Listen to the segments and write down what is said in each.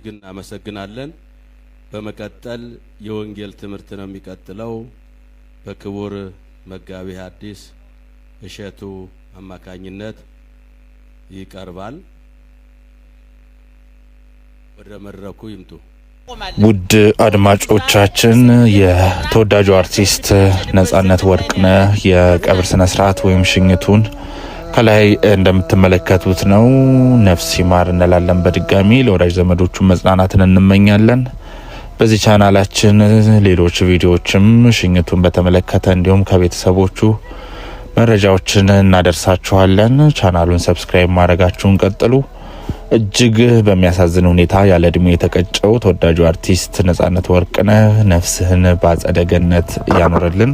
እናመሰግናለን። በመቀጠል የወንጌል ትምህርት ነው የሚቀጥለው። በክቡር መጋቢ ሐዲስ እሸቱ አማካኝነት ይቀርባል። ወደ መድረኩ ይምጡ። ውድ አድማጮቻችን፣ የተወዳጁ አርቲስት ነጻነት ወርቅነህ የቀብር ስነ ስርዓት ወይም ሽኝቱን ከላይ እንደምትመለከቱት ነው። ነፍስ ይማር እንላለን። በድጋሚ ለወዳጅ ዘመዶቹ መጽናናትን እንመኛለን። በዚህ ቻናላችን ሌሎች ቪዲዮዎችም ሽኝቱን በተመለከተ እንዲሁም ከቤተሰቦቹ መረጃዎችን እናደርሳችኋለን። ቻናሉን subscribe ማድረጋችሁን ቀጥሉ። እጅግ በሚያሳዝን ሁኔታ ያለ እድሜ የተቀጨው ተወዳጁ አርቲስት ነጻነት ወርቅነህ ነፍስህን በአጸደ ገነት እያኖረልን።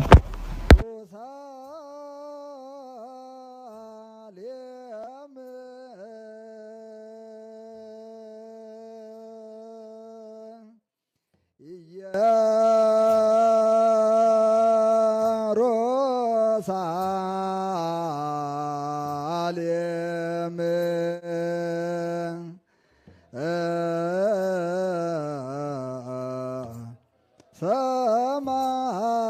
ኢየሩሳሌም ሰማያ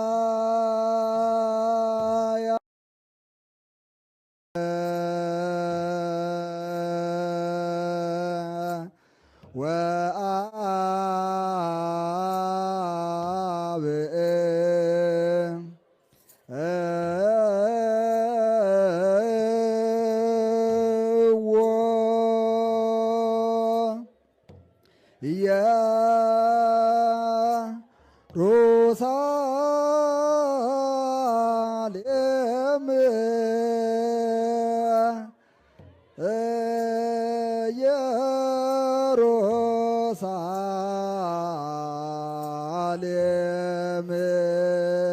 ኢየሩሳሌም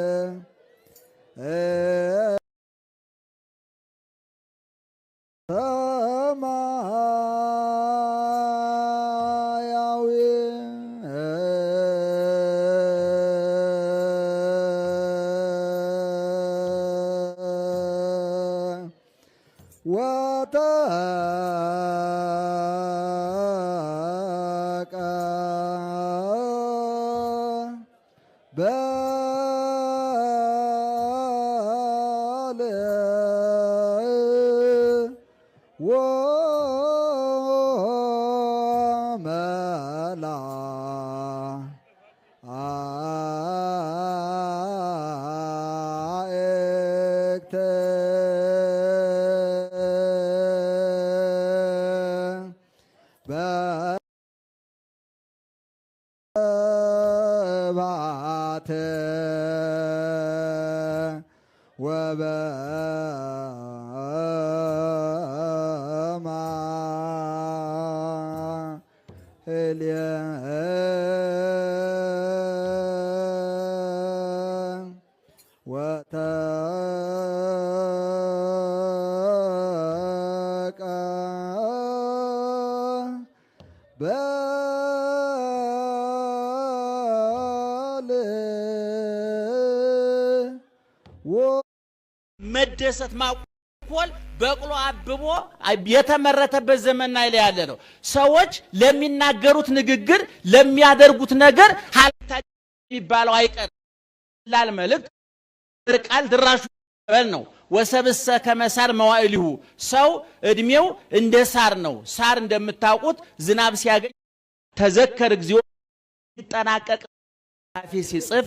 ኢየሩሳሌም ሰማያዊ ወተቀ በል ወመላ አእክተ በስብሐት ወበማህሌ ወተቀ በል መደሰት ማኮል በቅሎ አብቦ የተመረተበት ዘመን ላይ ያለ ነው። ሰዎች ለሚናገሩት ንግግር ለሚያደርጉት ነገር ሀልታ የሚባለው አይቀርም። ላል መልእክት ቃል ድራሹ በል ነው። ወሰብሰ ከመሳር መዋዕሊሁ፣ ሰው እድሜው እንደ ሳር ነው። ሳር እንደምታውቁት ዝናብ ሲያገኝ ተዘከር እግዚኦ ይጠናቀቅ ፊ ሲጽፍ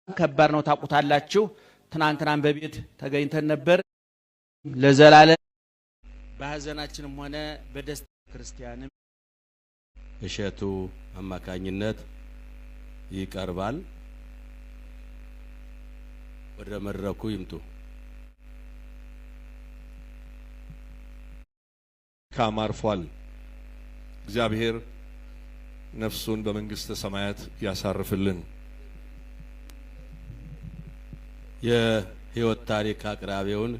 ከባድ ነው፣ ታውቁታላችሁ። ትናንትናም በቤት ተገኝተን ነበር። ለዘላለም በሀዘናችንም ሆነ በደስታ ክርስቲያንም እሸቱ አማካኝነት ይቀርባል። ወደ መድረኩ ይምጡ። ካም አርፏል። እግዚአብሔር ነፍሱን በመንግስተ ሰማያት ያሳርፍልን። የህይወት ታሪክ አቅራቢውን